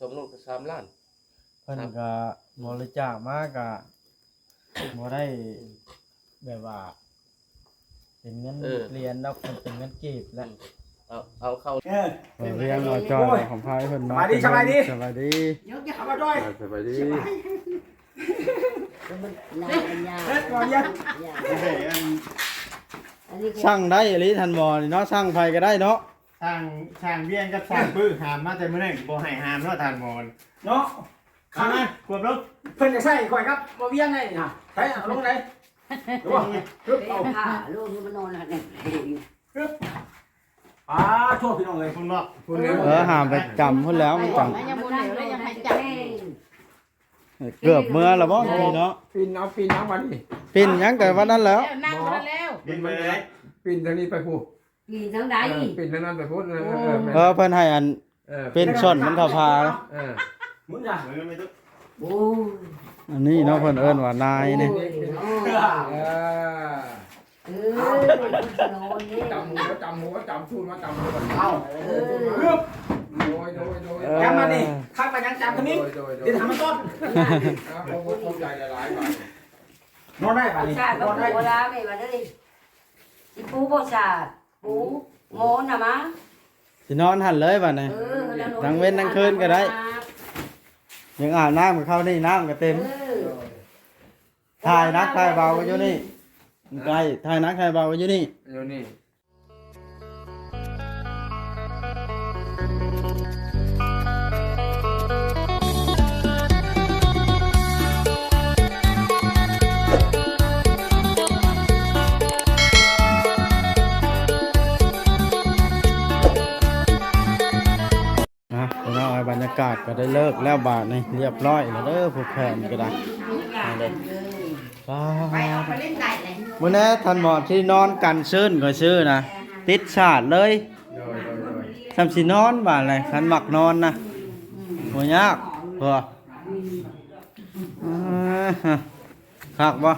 ສົມລູກກໍສາມລ້ານ ເພິ່ນກໍບໍລິຈາກມາກໍບໍ່ໄດ້ ອືມ ແບບວ່າເປັນເງິນ ເອີ ຫຼຽນດອກ ເປັນເປັນເງິນກີບແຫຼະ ອືມ ເອົາ ເອົາເຂົ້າ ເອີ ເອີ ວຽງ ເອົາຈອຍ ໂອ້ຍ ຂອງພາຍເພິ່ນມາ ສະບາຍດີ ສະບາຍດີ ສະບາຍດີ ຍົກ ເອົາມາຈອຍ ເອີ ສະບາຍດີ ສະບາຍດີ ເຮັດບໍ່ວຽງ ອັນນີ້ ສັ່ງໄດ້ອີ່ຫຼີທ່ານໝໍນີ້ເນາະ ສັ່ງໃຜກໍໄດ້ເນາະ ຊ່າງ ຊ່າງວຽງກັບຊ່າງປຶ້ຫາມມາແຕ່ມື້ນັ້ນ ບໍ່ໃຫ້ຫາມເນາະທ່ານໝໍເນາະ ເອົາມາ ກວດລົງ ເພິ່ນຈະໃຊ້ຂ້ອຍກັບບໍ່ວຽງໄດ້ນີ້ນະ ໃຊ້ເອົາລົງໄດ້ ລວງ ເອີ ເອົາ ເປັນຜ້າລົງ ມັນນອນຫັ້ນແຫຼະ ປາໂທ ພີ່ນ້ອງເອີຍ ພຸ້ນເນາະ ພຸ້ນເນາະ ເອີ ຫາມໄປຈຳພຸ້ນແລ້ວ ມັນຈຳ ຍັງບໍ່ເຫຼືອເລີຍ ຍັງໃຫ້ຈັບ ເກືອບເມືອລະບໍ່ນີ້ເນາະ ປິ່ນເອົາ ປິ່ນເອົາບັດນີ້ ປິ່ນຫຍັງກໍວັນນັ້ນແລ້ວ ນັ່ງແລ້ວ ປິ່ນໄປເລີຍ ປິ່ນທາງນີ້ໄປພຸ້ນ ປີນທາງໃດ ເອີ ປີນທາງນັ້ນໄປພຸ້ນ ເອີ ເອີ ເອີ ແມ່ນ ເອີ ເພິ່ນໃຫ້ອັນ ເອີ ເປັນຊ່ອນມັນເຂົາພາ ເອີ ໝູນຈ້ະ ໂອ້ຍ ອັນນີ້ເນາະ ເພິ່ນເອີ້ນວ່ານາຍນີ້ ໂອ້ຍເນາະ ເອີ ເອີ ເອີ ຈຳຫົວ ຈຳຫົວ ຈຳສູດມາ ຈຳຫົວ ເອົາ ເອີ ໂດຍ ໂດຍ ໂດຍ ເອີ ຈຳມານີ້ ຄັກມາຍັງຈຳທາງນີ້ ໂດຍ ໂດຍ ໂດຍ ເຮັດໃຫ້ມັນຕົ້ນ ອ່າ ຂອບ ຂອບໃຈຫຼາຍໆ ນອນໄດ້ບາດນີ້ ນອນໄດ້ ບໍ່ລາແມ່ບາດນີ້ ຊິປູບໍ່ຊາດ ປູໝອນນະມາ ຊິນອນຫັ້ນເລີຍບາດນີ້ ເອີ ທັງເວັນທັງຄືນກໍໄດ້ ຢາກອາບນ້ຳກໍເຂົ້ານີ້ ນ້ຳກໍເຕັມ ເອີ ຖ່າຍໜັກຖ່າຍເບົາກໍຢູ່ນີ້ ໄດ້ ຖ່າຍໜັກຖ່າຍເບົາກໍຢູ່ນີ້ ຢູ່ນີ້ ອ່ະ ພີ່ນ້ອງເອີຍ ບັນຍາກາດກໍໄດ້ເລີກແລ້ວບາດນີ້ ລຽບຮ້ອຍແລ້ວເດີ ຜູ້ແຂນກໍໄດ້ ນີ້ເດີ ປາດ ມື້ແນ່ທ່ານໝໍທີ່ນອນກັນຊື່ນຂ້ອຍຊື້ນະ ຕິດສາດເລີຍ ໂດຍ ໂດຍ ໂດຍ ຊ່ຳຊິນອນບາດນີ້ ຄັນມັກນອນນະ ບໍ່ຍາກ ເອີ ຄັກບໍ່?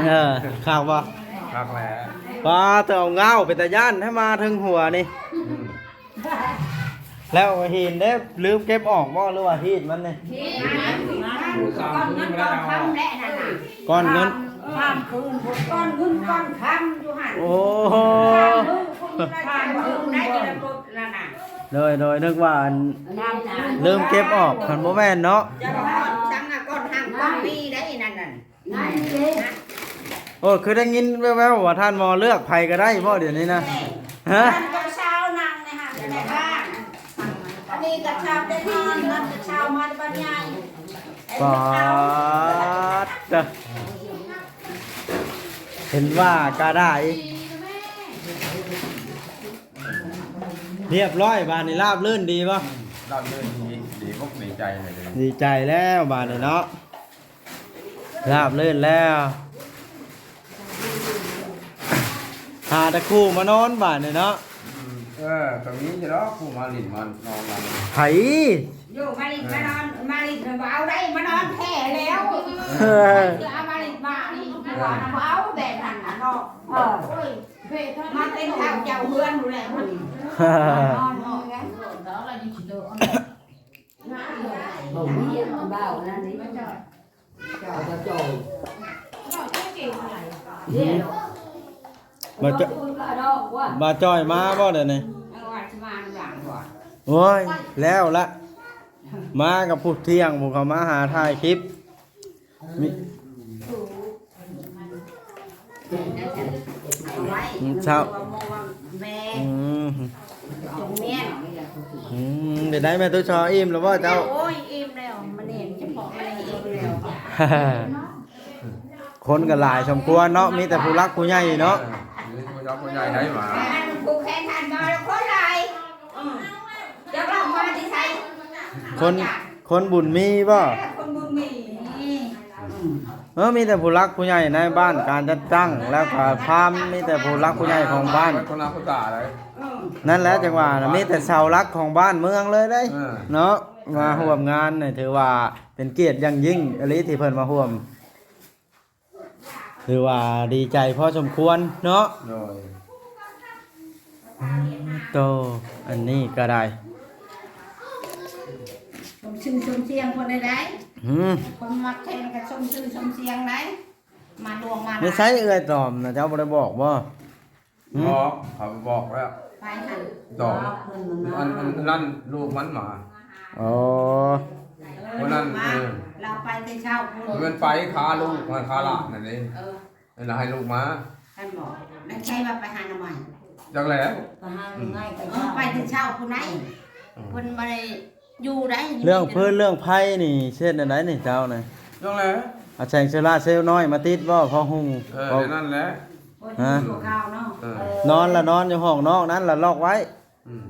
ເອີ ຄັກບໍ່? ຄັກແຫຼະ ປ້າ ແຕ່ເອົາງາວເປັນຕາຢ້ານ ໃຫ້ມາເທິງຫົວນີ້ ອືມ ແລ້ວຫີນເດ້ ລືມເກັບອອກບໍ່ ຫຼືວ່າຫີນມັນນີ້? ກ້ອນເງິນ ຂ້າມຄືນ ກ້ອນເງິນກ້ອນຄຳຢູ່ຫັ້ນ ໂອ້ ຂ້າມຄືນໄດ້ກິນລົດນັ້ນນະ ໂດຍ ໂດຍ ນຶກວ່າອັນ ລືມເກັບອອກ ມັນບໍ່ແມ່ນເນາະ ຈະຮອດສັງນະ ກ້ອນຫັ້ນກ້ອນນີ້ໄດ້ນັ້ນນະ ໂອ້ ຄືໄດ້ຍິນແວ່ວໆວ່າທ່ານໝໍເລືອກໃຜກໍໄດ້ບໍ່ດຽວນີ້ນະ? ຮະ? ທ່ານກໍຊາວນັ່ງໃນຫັ້ນແຫຼະ ອັນນີ້ກໍຊາວແຕ່ນອນ ນັ້ນກໍຊາວມາແຕ່ບ້ານໃຫຍ່ ປາດ ເຫັນວ່າກໍໄດ້ ລຽບຮ້ອຍ ບາດນີ້ລາບລື່ນດີບໍ່? ລາບລື່ນດີ ດີອົກດີໃຈເລີຍ ດີໃຈແລ້ວບາດນີ້ເນາະ ລາບລື່ນແລ້ວ ຫາແຕ່ຄູ່ມານອນບາດນີ້ເນາະ ອືມ ເອີ ກໍມີຢູ່ດອກຄູ່ມາຫຼິ້ນມານອນນຳ ໃຜ? ຢູ່ມາຫຼິ້ນມານອນ ມາຫຼິ້ນບໍ່ເອົາໄດ້ ມານອນແທ້ແລ້ວ ເອີ ຊິເອົາມາຫຼິ້ນມານີ້ ບໍ່ເອົາແບບນັ້ນນະເນາະ ເອີ ໂອ້ຍ ມາເປັນເຖົ້າເຈົ້າເຮືອນພຸ້ນແຫຼະ ມານອນເນາະ ບໍ່ມີ ເບົານັ້ນນີ້ ເຈົ້າກໍຈ່ອຍ ອືມ ບ່າວຈ້ອຍ ບ່າວຈ້ອຍມາບໍ່ດຽວນີ້? ໂອ້ຍ ແລ້ວລະ ມາກັບຜູ້ທ່ຽງ ຜູ້ເຂົາມາຫາຖ່າຍຄລິບ ມີ ເຊົ້າ ອືມ ເປັນໃດແມ່ຕູ້ຊໍ ອີ່ມແລ້ວບໍ່ເຈົ້າ? ໂອ້ຍ ອີ່ມແລ້ວ ມື້ນີ້ສະເພາະມື້ນີ້ອີ່ມແລ້ວ ຄົນກໍຫຼາຍສົມຄວນເນາະ ມີແຕ່ຜູ້ຫຼັກຜູ້ໃຫຍ່ເນາະ ມີແຕ່ຜູ້ຫຼັກຜູ້ໃຫຍ່ໄດ້ຫວາ ແມ່ນ ຜູ້ແຂນທ່ານບໍ່ຄົນຫຼາຍ ອືມ ຈັກລາວມາແຕ່ໃສ ຄົນ ຄົນບຸນມີບໍ່? ຄົນບຸນມີ ເອີ ມີແຕ່ຜູ້ຫຼັກຜູ້ໃຫຍ່ໃນບ້ານການຈັດຕັ້ງ ແລ້ວກໍພາມ ມີແຕ່ຜູ້ຫຼັກຜູ້ໃຫຍ່ຂອງບ້ານ ຄົນລາວຜູ້ຕາໄດ໋ ເອີ ນັ້ນແຫຼະ ຈັ່ງວ່ານະ ມີແຕ່ເສົາຫຼັກຂອງບ້ານເມືອງເລີຍເດ້ ເອີ ເນາະ ມາຮ່ວມງານນີ້ ຖືວ່າເປັນກຽດຢ່າງຍິ່ງອີ່ຫຼີທີ່ເພິ່ນມາຮ່ວມ ຖືວ່າດີໃຈພໍສົມຄວນເນາະ ໂດຍ ໂຕ ອັນນີ້ກໍໄດ້ ຊື່ຊົມຊຽງຄົນໃດໆ ອືມ ຄົນມັກແຂ່ງກໍຊົມຊື່ຊົມຊຽງໄດ໋ ມາຫຼວງມາຫຼາຍ ໃສເອື້ອຍຕອມນະ ເຈົ້າບໍ່ໄດ້ບອກບໍ່? ຫືມ ບອກ ເຂົາບອກແລ້ວ ໄປຫັ້ນ ດອກ ອັນ ອັນນັ້ນລູກມັນມາ ອໍ ເອີ ຄົນນັ້ນ ເອີ ລາວໄປແຕ່ເຊົ້າພຸ້ນ ມັນໄປຄາລູກ ມັນຄາຫຼານນັ້ນເດ້ ເອີ ນັ້ນລະໃຫ້ລູກມາ ແມ່ນບໍ່? ແລ້ວໃຊ່ວ່າໄປຫາໜໍ່ໄມ້ ຈັກແຫຼະ ໄປຫາໜໍ່ໄມ້ ອືມ ໄປ ເອີ ເຊົ້າ ໄປແຕ່ເຊົ້າພຸ້ນໃດ ອືມ ເພິ່ນບໍ່ໄດ້ຢູ່ໃດ ເລື່ອງຟືນເລື່ອງໄຟນີ້ເຮັດແນວໃດນີ້ເຈົ້ານະ? ຈັ່ງໃດ ເອົາແສງໂຊລາເຊວນ້ອຍມາຕິດບໍ່ພໍຮຸ່ງ? ເອີ ນັ້ນແຫຼະ ຮະ ນອນລະນອນຢູ່ຫ້ອງນອກນັ້ນລະລັອກໄວ້ ອືມ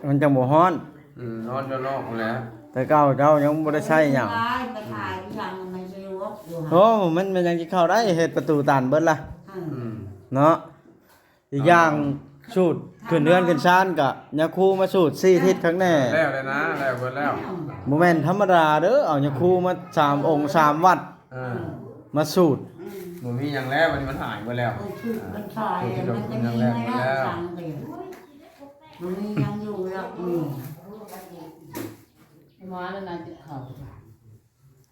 ມັນຈັ່ງບໍ່ຮ້ອນ ອືມ ນອນຢູ່ນອກຫັ້ນແຫຼະ ແຕ່ເກົ່າເຈົ້າຍັງບໍ່ໄດ້ໃຊ້ຫຍັງ ໂອ້ ມັນແມ່ນຫຍັງຊິເຂົ້າໄດ້ ເຮັດປະຕູຕັນເບິດລະ ອືມ ເນາະ ອີກຢ່າງ ເອີ ສູດຂຶ້ນເຮືອນຂຶ້ນຊານກະຍາຄູມາສູດສີ່ທິດຄັກແນ່ ແລ້ວແລ້ວນະ ແລ້ວເບິດແລ້ວ ບໍ່ແມ່ນທຳມະດາເດີ ເອົາຍາຄູມາສາມອົງສາມວັດ ເອີ ມາສູດ ອືມ ບໍ່ມີຫຍັງແລ້ວ ບັດນີ້ມັນຫາຍເບິດແລ້ວ ມັນຫາຍ ມັນກໍມີແນວສັ່ງໄປ ບໍ່ມີຫຍັງຢູ່ແລ້ວ ອືມ ມາແລ້ວນະ ເຈັບເຂົ່າ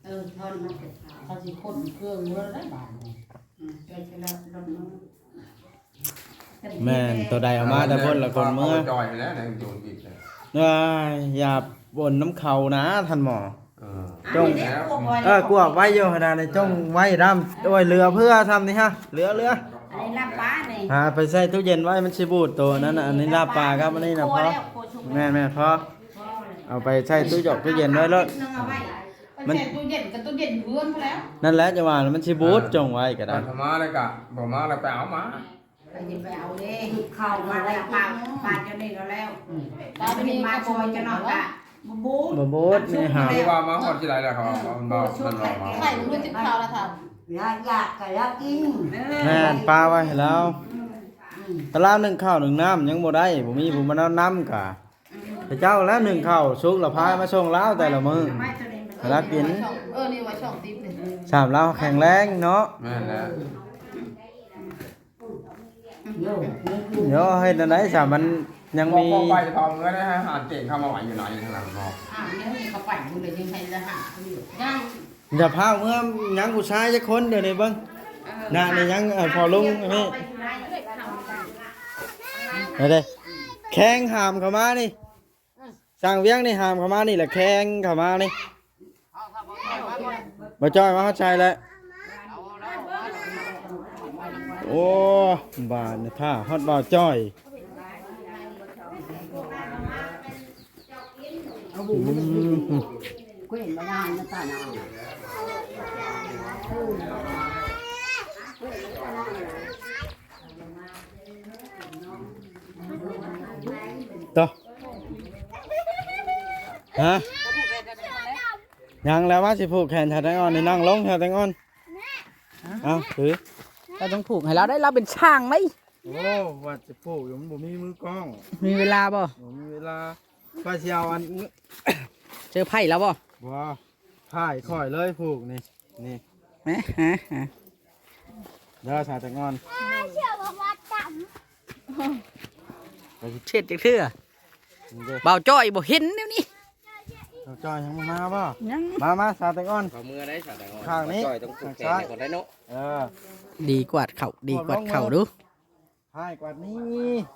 ເອີ ທອນມາແຕ່ເຊົ້າ ເຂົາຊິຂົນເຄື່ອງເມືອແລ້ວບາດນີ້ ອືມ ແຕ່ສະລັບລົງມາ ແມ່ນ ໂຕໃດເອົາມາແຕ່ພຸ້ນລະຄົນເມືອ ເອົາຈ່ອຍແລ້ວນະ ໂຈນບິດ ເອີຍ ຢ່າບົ່ນນຳເຂົານະທ່ານໝໍ ເອີ ຈົ່ງ ເອີ ກວກໄວ້ຢູ່ຫັ້ນນະ ຈົ່ງໄວ້ນຳ ໂອ້ຍ ເຫຼືອເພື່ອຊ່ຳນີ້ຮະ ເຫຼືອ ເຫຼືອ ອັນນີ້ລາບປານີ້ ຫາໄປໃສ່ຕູ້ເຢັນໄວ້ ມັນຊິບູດໂຕນັ້ນນະ ອັນນີ້ລາບປາກັບອັນນີ້ນະ ພໍ ແມ່ນໆ ພໍ ເອົາໄປໃສ່ຕູ້ຢອກຕູ້ເຢັນໄວ້ໂລດ ມັນ ໃສ່ຕູ້ເຢັນກໍຕູ້ເຢັນເຮືອນພຸ້ນແລ້ວ ນັ້ນແຫຼະ ຈັ່ງວ່າມັນຊິບູດ ເອີ ຈົ່ງໄວ້ກໍໄດ້ ມາແລ້ວກໍ ບໍ່ມາແລ້ວໄປເອົາມາ ໄປຊິໄປເອົາເດ້ ເຂົ້າມາແລ້ວປາ ປາເຈົ້ານີ້ກໍແລ້ວ ອືມ ປາເຈົ້ານີ້ມາຊ່ອຍເຈົ້ານ້ອຍກະບໍ່ບູດ ບໍ່ບູດ ນີ້ຫາ ຄືວ່າມາຮອດທີ່ໃດແລ້ວ ເຂົາວ່າມັນບໍ່ ມັນບໍ່ ໃສ່ມື້ຈິບເຂົ້າລະທ່ານ ຢາກ ຢາກກໍຢາກກິນ ເອີ ແມ່ນ ປາໄວ້ໃຫ້ລາວ ອືມ ແຕ່ລາວໜຶ້ງເຂົ້າໜຶ້ງນ້ຳຍັງບໍ່ໄດ້ ບໍ່ມີຜູ້ມານຳນຳກະ ອືມ ພະເຈົ້າແລ້ວໜຶ້ງເຂົ້າສຸກລະພາຍມາສົ່ງລາວແຕ່ລະມື້ ໃຫ້ລາວກິນ ເອີ ນີ້ໄວ້ຊ່ອງຕິບນີ້ ສາມລາວແຂງແຮງເນາະ ແມ່ນແລ້ວ ໂຍ ເຮັດແນວໃດຊະ ມັນຍັງມີ ບໍ່ໄປເຂົາເມືອໄດ້ ຫາເກງເຂົ້າມາໄວ້ຢູ່ໃນທາງຫຼັງເນາະ ອ້າວ ຍັງມີເຂົາໄປພຸ້ນເລີຍ ຍັງໃຫ້ລະຫາຢູ່ ຍັງ ຢ່າພາເມືອ ຍັງຜູ້ຊາຍຈັກຄົນດຽວນີ້ເບິ່ງ ເອີ ໜ້ານີ້ຍັງ ເອີ ພໍ່ລຸງນີ້ ເອີ ເດ້ ແຂງຫາມເຂົ້າມານີ້ ຊ່າງວຽງນີ້ຫາມເຂົ້າມານີ້ແຫຼະ ແຂງເຂົ້າມານີ້ ບໍ່ຈ້ອຍມາຮອດໃສແລ້ວ ໂອ້ ບາດນີ້ຖ້າຮອດບ່າວຈ້ອຍ ອືມ ຕໍ່ ຮະ ຍັງແລ້ວວ່າຊິຜູກແຂນຊາວແຕງອ່ອນນີ້ ນັ່ງລົງຊາວແຕງອ່ອນ ເອົ້າ ຖື ເຈົ້າຕ້ອງຜູກໃຫ້ລາວໄດ້ ລາວເປັນຊ່າງໄດ໋ ໂອ້ ວ່າຊິຜູກຢູ່ ມັນບໍ່ມີມືກ້ອງ ມີເວລາບໍ່? ບໍ່ມີເວລາ ຂ້ອຍຊິເອົາອັນ ເຊີໄພລາວບໍ່? ບໍ່ ຖ່າຍຂ້ອຍເລີຍຜູກນີ້ ນີ້ ເດີ ຊາວແຕງອ່ອນ ເຮັດຈັກເທື່ອ ນີ້ເດ້ ບ່າວຈ້ອຍບໍ່ເຫັນແນວນີ້ ບ່າວຈ້ອຍຍັງບໍ່ມາບໍ່? ຍັງ ມາ ມາ ຊາວແຕງອ່ອນ ເຂົາເມືອໄດ້ ຊາວແຕງອ່ອນ ຂ້າງນີ້ ບ່າວຈ້ອຍຕ້ອງຜູກແຂນໃຫ້ກ່ອນໄດ້ເນາະ ເອີ ດີກວາດເຂົ້າ ດີກວາດເຂົ້າດູ ຮ້າຍກວາດນີ້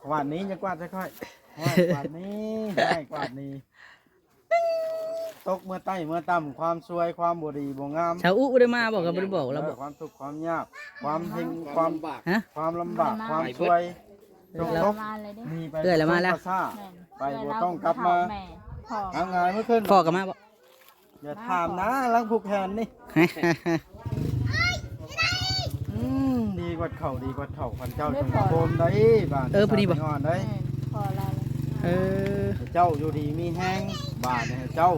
ກວາດນີ້ ຢ່າກວາດໃສ່ຂ້ອຍ ຮ້າຍກວາດນີ້ ຮ້າຍກວາດນີ້ ຕົກເມືອໃຕ້ເມືອຕ່ຳ ຄວາມຊວຍ ຄວາມບໍ່ດີບໍ່ງາມ ຊາວອຸບໍ່ໄດ້ມາບໍ່? ກໍບໍ່ໄດ້ບອກລາວບໍ່? ຄວາມທຸກຄວາມຍາກ ຄວາມເຮັງ ຄວາມ ຄວາມ ຮະ? ຄວາມລຳບາກ ຄວາມຊວຍ ເອີ ຕົກ ຕົກ ໜີໄປ ເອື້ອຍລະມາແລ້ວ ໄປບໍ່ຕ້ອງກັບມາ ຫາງ່າຍເມື່ອຄືນ ພໍ່ກໍມາບໍ່? ຢ່າຖາມນະ ຫຼັງຜູກແຂນນີ້ ອືມ ດີກວ່າເຂົ້າ ດີກວ່າເຂົ້າ ຄັນເຈົ້າຈັ່ງໂຄມໄດ້ບາດ ເອີ ຜູ້ນີ້ບໍ່? ສາວແຕງອ່ອນໄດ້ ແມ່ນ ພໍລາວ ເອີ ໃຫ້ເຈົ້າຢູ່ດີມີແຮງ ບາດນີ້ໃຫ້ເຈົ້າ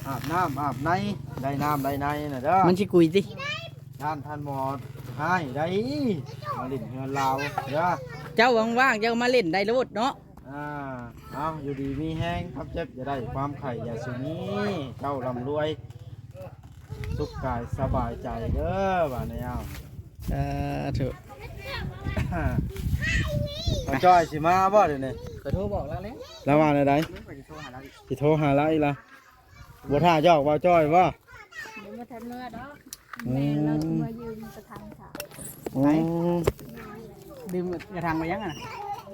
ອາບນ້ຳອາບໃນ ໄດ້ນ້ຳໄດ້ໃນນະເດີ ມັນຊິກຸຍຕິ ຢ້ານທ່ານໝໍຮ້າຍໄດ໋ ມາຫຼິ້ນເຮືອນລາວເດີ ເຈົ້າວ່າງໆ ເຈົ້າມາຫຼິ້ນໄດ້ໂລດເນາະ. ອ່າ ເອົາ ຢູ່ດີມີແຮງ ຄວາມເຈັບຢ່າໄດ້ ຄວາມໄຂ້ຢ່າຊິມີ ເຈົ້າລ່ຳລວຍ ສຸກກາຍສະບາຍໃຈເດີ ບາດນີ້ເອົາ ສາທຸ ບ່າວຈ້ອຍຊິມາບໍ່ດຽວນີ້? ຂ້ອຍໂທບອກລາວແລ້ວ ລາວວ່າແນວໃດ? ຂ້ອຍຊິໂທຫາລາວອີກ ຊິໂທຫາລາວອີກລະ? ໂທ ບໍ່ຖ້າຈອກເວົ້າຈ້ອຍບໍ່? ບໍ່ທັນເມືອດອກ. ອືມ ແມ່ນ ລາວຊິເມືອຢືມກະຖັງສາ. ອືມ ດື່ມກະຖັງໄປຫຍັງຫັ້ນນະ?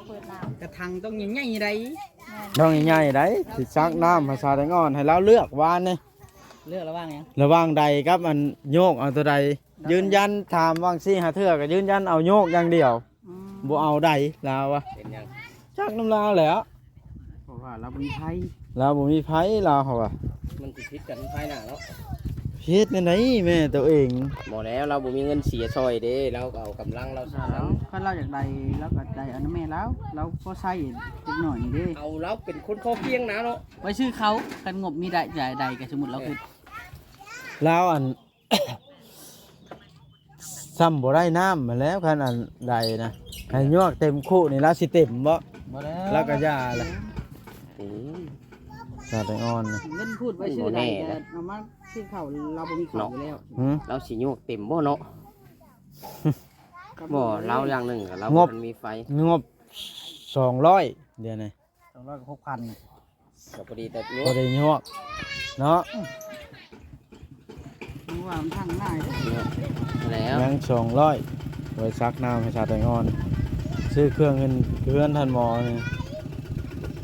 ເປີດນ້ຳ. ກະຖັງຕ້ອງໃຫຍ່ໆໃດ໋. ແມ່ນ ຕ້ອງໃຫຍ່ໆໃດ໋. ຊິຊັກນ້ຳໃຫ້ສາວແຕງອ່ອນ ໃຫ້ລາວເລືອກວານນີ້. ເລືອກລະຫວ່າງຫຍັງ? ລະຫວ່າງໃດກັບອັນໂຍກເອົາໂຕໃດ? ລາວ ຢືນຢັນຖາມຫວ່າງສີ່ຫ້າເທື່ອ ກໍຢືນຢັນເອົາໂຍກຢ່າງດຽວ. ອືມ ບໍ່ເອົາໃດລາວວ່າ. ເປັນຫຍັງ? ຈັກນຳລາວແຫຼະ ເພາະວ່າລາວບໍ່ມີໃຜ. ລາວບໍ່ມີໃຜ ລາວເຮົາວ່າ. ມັນຊິຜິດກັນພາຍໜ້າເນາະ. ເຮັດແນວໃດແມ່ໂຕເອງ? ບໍ່ແລ້ວ ລາວບໍ່ມີເງິນເສຍຊ່ອຍເດ້ ລາວກໍເອົາກຳລັງລາວ. ຄັນລາວຢາກໄດ້ ລາວກໍໄດ້ເອົານຳແມ່ລາວ ລາວພໍໃຊ້ເດັກນ້ອຍນີ້ເດ້. ເອົາລາວເປັນຄົນພໍພຽງນະເນາະ ໄວ້ຊື້ເຂົ້າ. ຄັນງົບມີໄດ້ໃດກໍສົມມຸດລາວຄື ລາວອັນ ຊ້ຳບໍ່ໄດ້ນ້ຳຫັ້ນແຫຼະ ຄັນອັນໃດນະ. ໃຫ້ຍວກເຕັມຄຸນີ້ລາວຊິເຕັມບໍ່? ບໍ່ແລ້ວ ລາວກໍຢ່າແຫຼະ. ໂອ້ຍ ສາວແຕງອ່ອນນີ້ ເງິນພູດໄວ້ຊື້ໃດກໍເອົາມາຊື້ເຂົ້າ ລາວບໍ່ມີເຂົ້າຢູ່ແລ້ວ. ຫື? ລາວຊິຍວກເຕັມບໍ່ເນາະ? ບໍ່ ລາວຢ່າງໜຶ່ງ ລາວບໍ່ທັນມີໄຟ. ງົບສອງຮ້ອຍ ດຽວນີ້ ສອງຮ້ອຍກັບຫົກພັນ ກໍພໍດີແຕ່ ພໍໄດ້ຍວກເນາະ. ອືມ ວ່າມັນທາງງ່າຍເດ້ ແລ້ວ ຍັງສອງຮ້ອຍ ໄວ້ຊັກນ້ຳໃຫ້ສາວແຕງອ່ອນ. ຊື້ເຄື່ອງເຮືອນ ເຮືອນທ່ານໝໍນີ້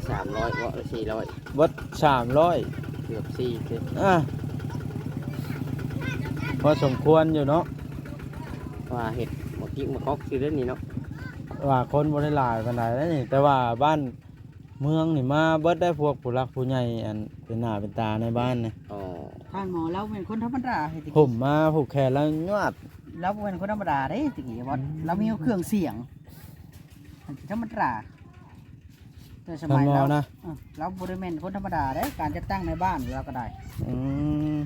ສາມຮ້ອຍ ເບາະ ສີ່ຮ້ອຍ ເບິດສາມຮ້ອຍ ເກືອບສີ່ສິບ. ອ່າ ພໍສົມຄວນຢູ່ເນາະ ວ່າເຮັດໝາກກິກໝາກກອກຊື່ເດ້ນີ້ເນາະ ວ່າຄົນບໍ່ໄດ້ຫຼາຍປານໃດເດ້ນີ້ ແຕ່ວ່າບ້ານ ເມືອງນີ້ມາເບິດໄດ້ ພວກຜູ້ຫຼັກຜູ້ໃຫຍ່ ອັນເປັນໜ້າເປັນຕາໃນບ້ານນີ້. ອໍ ທ່ານໝໍລາວແມ່ນຄົນທຳມະດາ ເຮັດ ຜົມມາຜູກແຂນລາວຍວດ. ລາວບໍ່ແມ່ນຄົນທຳມະດາເດ້ ຕະກີ້ວ່າ ອືມ ລາວມີເຄື່ອງສຽງ ມັນຊິທຳມະດາ ແຕ່ສະໄໝລາວນະ. ເອີ ລາວບໍ່ໄດ້ແມ່ນຄົນທຳມະດາເດ້ ການຈັດຕັ້ງໃນບ້ານລາວກໍໄດ້. ອືມ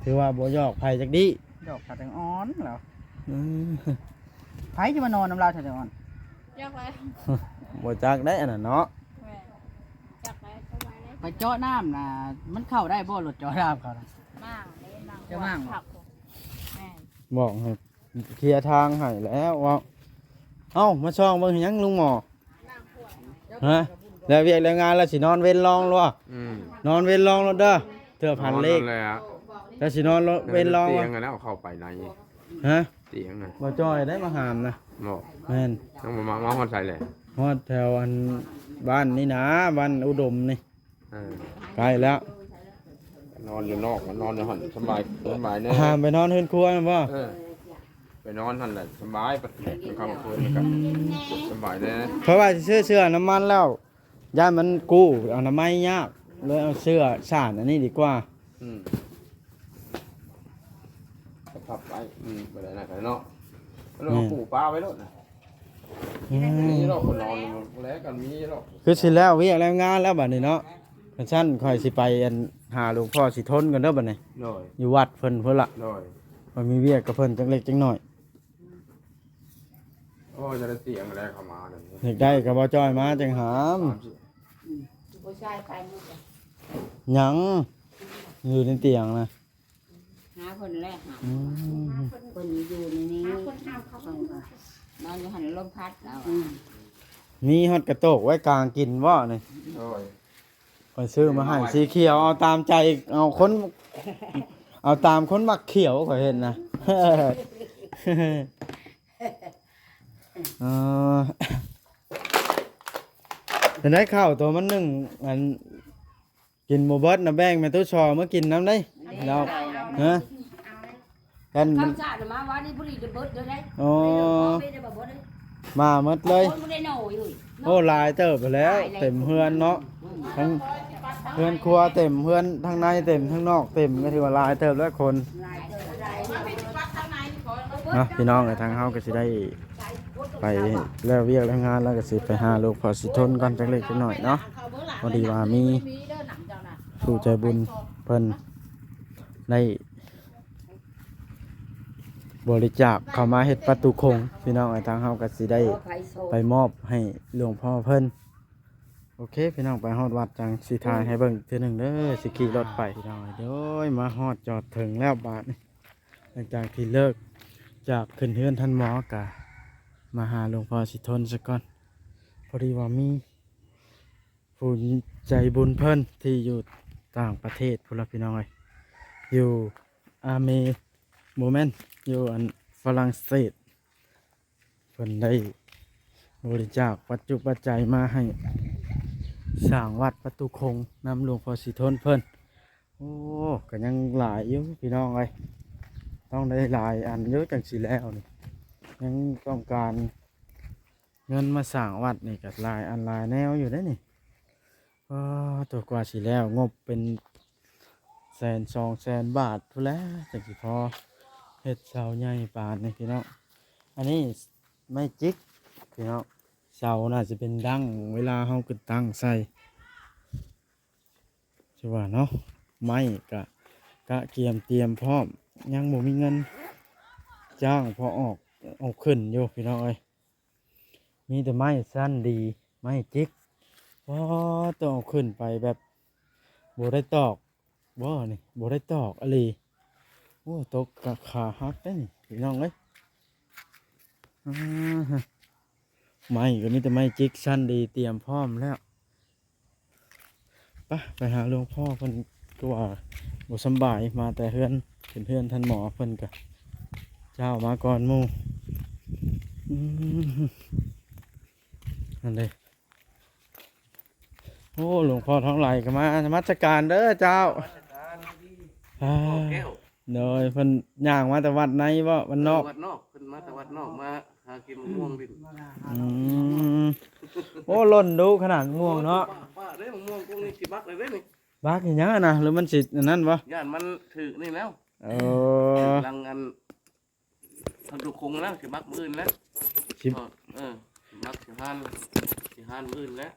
ຖືວ່າບໍ່ຢອກໃຜຈັກດີ້ ຢອກສາວແຕງອ່ອນລາວ. ອືມ ໃຜຈະມານອນນຳລາວ ສາວແຕງອ່ອນ? ຈັກແລ້ວ ບໍ່ຈັກໄດ໋ອັນນັ້ນເນາະ. ແມ່ນ ຈັກແລ້ວ ໄປເຈາະນ້ຳນະ ມັນເຂົ້າໄດ້ບໍ່? ລົດເຈາະນ້ຳເຂົານະ ມ້າງເດ້ ມ້າງ ເຈົ້າມ້າງບໍ່? ແມ່ນ ບອກໃຫ້ເຄຍທາງໃຫ້ແລ້ວເວົ້າ. ເອົ້າ ມາສ່ອງເບິ່ງເຮັດຫຍັງລຸງໝໍ? ຮະ? ແລ້ວວຽກແລ້ວງານແລ້ວຊິນອນເວັນລອງໂລດ. ອືມ ນອນເວັນລອງໂລດເດີ ເທື່ອຝັນເລກ. ນອນນັ້ນແຫຼະ ແລ້ວຊິນອນເວັນລອງ ຕຽງຫັ້ນແຫຼະ ເຂົ້າໄປໃນ ຮະ? ຕຽງນະ ບໍ່ຈ່ອຍໄດ້ມາຫາມນະ. ບໍ່ ແມ່ນ ຍັງບໍ່ມາ ມາຮອດໃສແຫຼະ? ຮອດແຖວອັນບ້ານນີ້ນະ ບ້ານອຸດົມນີ້. ເອີ ໃກ້ແລ້ວ ນອນຢູ່ນອກ ນອນຢູ່ຫັ້ນສະບາຍ ສະບາຍແດ່. ຫາມໄປນອນເຮືອນຄົວແມ່ນບໍ່? ເອີ ໄປນອນຫັ້ນແຫຼະ ສະບາຍ ກາງຄ່ຳກາງຄືນນີ້ກໍ ອືມ ສະບາຍແດ່. ເພາະວ່າຊິຊື້ເສື້ອນ້ຳມັນແລ້ວ ຢ້ານມັນກູ້ອະນາໄມຍາກ ເລີຍເອົາເສື້ອສານອັນນີ້ດີກວ່າ. ອືມ ກໍພັບໄວ້ ອືມ ບໍ່ໄດ້ນະເນາະ ແມ່ນ ປູປາໄວ້ໂລດນະ. ອືມ ນີ້ເນາະ ຄົນນອນແລະກໍມີເນາະ ຄືຊິແລ້ວວຽກແລ້ວງານແລ້ວບັດນີ້ເນາະ. ຄັນຊັ້ນຂ້ອຍຊິໄປອັນຫາຫຼວງພໍ່ສີທົນກ່ອນເດີບັດນີ້. ໂດຍ ຢູ່ວັດເພິ່ນພຸ້ນລະ. ໂດຍ ຂ້ອຍມີວຽກກັບເພິ່ນຈັກເລັກຈັກນ້ອຍ. ໂອ້ ຈະໄດ້ຕຽງແລ້ວເຂົ້າມາເດ ຢາກໄດ້ກໍບໍ່ຈ່ອຍມາຈັ່ງຫາມ. ຜູ້ຊາຍໄປໝົດແລ້ວ ຍັງຢູ່ໃນຕຽງນະ. ຫາເພິ່ນແລ້ວຫາ ອືມ ເພິ່ນຢູ່ໃນນີ້ ນອນຢູ່ຫັ້ນ ລົມພັດລາວ. ອືມ ມີຮອດກະໂຕກໄວ້ກາງກິນບໍ່ນີ້? ໂດຍ ຂ້ອຍຊື້ມາໃຫ້ສີຂຽວ ເອົາຕາມໃຈ ເອົາຄົນ ເອົາຕາມຄົນມັກຂຽວ ຂ້ອຍເຫັນນະ. ເອີ ເປັນໄດ ເຂົ້າໂຕມັນໜຶ້ງ ອັນ ກິນບໍ່ເບິດນະ ແບ່ງແມ່ຕູ້ຊໍມາກິນນຳເດ້. ແລ້ວ ຮະ ກັນ ເຂົ້າສານມາວານນີ້ພໍດີຈະເບິດເລີຍເດ້. ອໍ ມາໝົດເລີຍ. ຄົນບໍ່ໄດ້ໜ້ອຍເອີຍ. ໂອ້ ຫຼາຍເຕີບແລ້ວ ເຕັມເຮືອນເນາະ ທັງເຮືອນຄົວເຕັມ ເຮືອນທາງໃນເຕັມ ທາງນອກເຕັມ ກໍຖືວ່າຫຼາຍເຕີບແລ້ວຄົນ. ເນາະ ພີ່ນ້ອງເອີຍ ທາງເຮົາກໍຊິໄດ້ໄປແລ້ວວຽກແລ້ວງານ ແລ້ວກໍຊິໄປຫາຫຼວງພໍ່ສີທົນກ່ອນ ຈັກເລັກຈັກນ້ອຍເນາະ. ພໍດີວ່າມີຜູ້ໃຈບຸນເພິ່ນໄດ້ບໍລິຈາກເຂົ້າມາເຮັດປະຕູຂົງ ພີ່ນ້ອງເອີຍ ທາງເຮົາກໍຊິໄດ້ໄປມອບໃຫ້ຫຼວງພໍ່ເພິ່ນ. ໂອເຄ ພີ່ນ້ອງ ໄປຮອດວັດຈັ່ງຊິຖ່າຍໃຫ້ເບິ່ງເທື່ອໜຶ່ງເດີ ຊິຂີ່ລົດໄປ ພີ່ນ້ອງເອີຍ. ໂດຍ ມາຮອດຈອດເຖິງແລ້ວບາດນີ້ ຫຼັງຈາກທີ່ເລີກຈາກຂຶ້ນເຮືອນທ່ານໝໍ ກະມາຫາຫຼວງພໍ່ສີທົນສາກ່ອນ. ພໍດີວ່າມີຜູ້ໃຈບຸນເພິ່ນທີ່ຢູ່ ຕ່າງປະເທດພຸ້ນລະພີ່ນ້ອງເອີຍ ຢູ່ອາເມ ບໍ່ແມ່ນ ຢູ່ອັນຝຣັ່ງເສດ ເພິ່ນໄດ້ບໍລິຈາກປັດຈຸປັດໄຈມາໃຫ້ສ້າງວັດປະຕູຄົງນຳຫຼວງພໍ່ສີທົນເພິ່ນ. ໂອ້ ກໍຍັງຫຼາຍຢູ່ພີ່ນ້ອງເອີຍ ຕ້ອງໄດ້ຫຼາຍອັນຢູ່ ຈັ່ງຊິແລ້ວນີ້ ຍັງຕ້ອງການເງິນມາສ້າງວັດນີ້ກໍຫຼາຍອັນຫຼາຍແນວຢູ່ເດ້ນີ້. ອໍ ໂຕກວ່າຊິແລ້ວ ງົບເປັນແສນສອງແສນບາດພຸ້ນແຫຼະ ຈັ່ງຊິພໍເຮັດເສົາໃຫຍ່ປານນີ້ພີ່ນ້ອງ. ອັນນີ້ໄມ້ຈິກພີ່ນ້ອງ ເສົາໜ້າຈະເປັນດັ້ງເວລາເຮົາຂຶ້ນຕັ້ງໃສ່ ຄືວ່າເນາະ ໄມ້ກະ ກະກຽມຕຽມພ້ອມ ຍັງບໍ່ມີເງິນຈ້າງພໍ່ອອກ ເອົາຂຶ້ນຢູ່ພີ່ນ້ອງເອີຍ. ມີແຕ່ໄມ້ຊັ້ນດີ ໄມ້ຈິກ ອໍ ຕ້ອງເອົາຂຶ້ນໄປແບບບໍ່ໄດ້ຕອກບໍ່ນີ້ ບໍ່ໄດ້ຕອກອີ່ຫຼີ. ໂອ້ ຕົກກະຂາຫັກເດ້ນີ້ພີ່ນ້ອງເອີຍ. ອາ ໄມ້ກໍມີແຕ່ໄມ້ຈິກຊັ້ນດີຕຽມພ້ອມແລ້ວ. ປະ ໄປຫາຫຼວງພໍ່ເພິ່ນ ຄືວ່າບໍ່ສຳບາຍ ມາແຕ່ເຮືອນ ເປັນເຮືອນທ່ານໝໍເພິ່ນກະ ເຈົ້າມາກ່ອນໝູ່. ອືມ ນັ້ນເດ້. ໂອ້ ຫຼວງພໍ່ທອງໄຫຼກໍມານະມັດສະການເດີເຈົ້າ. ອາ ໂດຍ ເພິ່ນຍ່າງມາແຕ່ວັດໃນບໍ ວັດນອກ? ວັດນອກ ເພິ່ນມາແຕ່ວັດນອກ ມາຫາກິນໝາກມ່ວງຫຼິ້ນ. ອືມ ໂອ້ ຫຼົ່ນດຸຂະໜາດໝາກມ່ວງເນາະ. ປະເດ້ ໝາກມ່ວງພວກນີ້ຊິບັກເລີຍເດ້ນີ້. ບັກເຮັດຫຍັງຫັ້ນນະ ຫຼືມັນຊິອັນນັ້ນບໍ? ຢ້ານມັນຖືກນີ້ແລ້ວ. ເອີ ຖືກຫຼັງອັນ ທຳດຸຄົງແລ້ວ ຊິບັກມື້ອື່ນແລ້ວ ຊິ ເອີ ຊິບັກຊິຫານ ຊິຫານມື້ອື່ນແລ້ວ.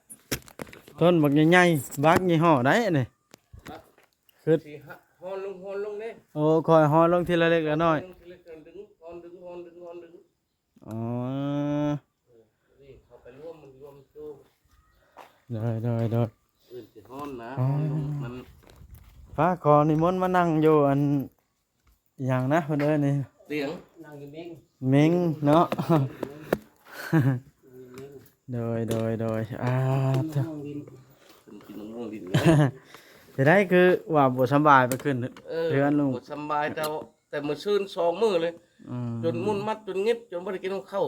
ຕົ້ນບັກໃຫຍ່ໆ ບັກຍີ່ຫໍ້ໃດນີ້? ບັກ ຄືຊິຫາ ຮ່ອນລົງ ຮ່ອນລົງເດ້. ໂອ້ ຄ່ອຍຮ່ອນລົງທີລະເລັກລະນ້ອຍ ຮ່ອນລົງທີລະ ດຶງ ຮ່ອນດຶງ ຮ່ອນດຶງ ຮ່ອນດຶງ. ອໍ ເອີ ນີ້ເຂົ້າໄປລວມ ມັນລວມໂຕ. ໂດຍ ໂດຍ ໂດຍ. ອື່ນຊິຮ້ອນນະ ອໍ ຮ້ອນລົງມັນ. ປ້າ ຂໍນິມົນມານັ່ງຢູ່ອັນ ອີຫຍັງນະເພິ່ນເອີ້ນນີ້? ຕຽງ ນັ່ງຢູ່ເມັງ ເມັງເນາະ. ໂດຍ ໂດຍ ໂດຍ. ອ່າ ກິນໝາກມ່ວງຫຼິ້ນ ເພິ່ນກິນໝາກມ່ວງຫຼິ້ນ. ເຮັດໃດຄືວ່າບໍ່ສຳບາຍ ໄປຂຶ້ນ ເອີ ເຮືອນລຸງ ບໍ່ສຳບາຍ ແຕ່ ແຕ່ມື້ຊືນສອງມື້ເລີຍ. ອືມ ຈົນໝຸ່ນມັດຈົນຫງິດ ຈົນບໍ່ໄດ້ກິນເຂົ້າ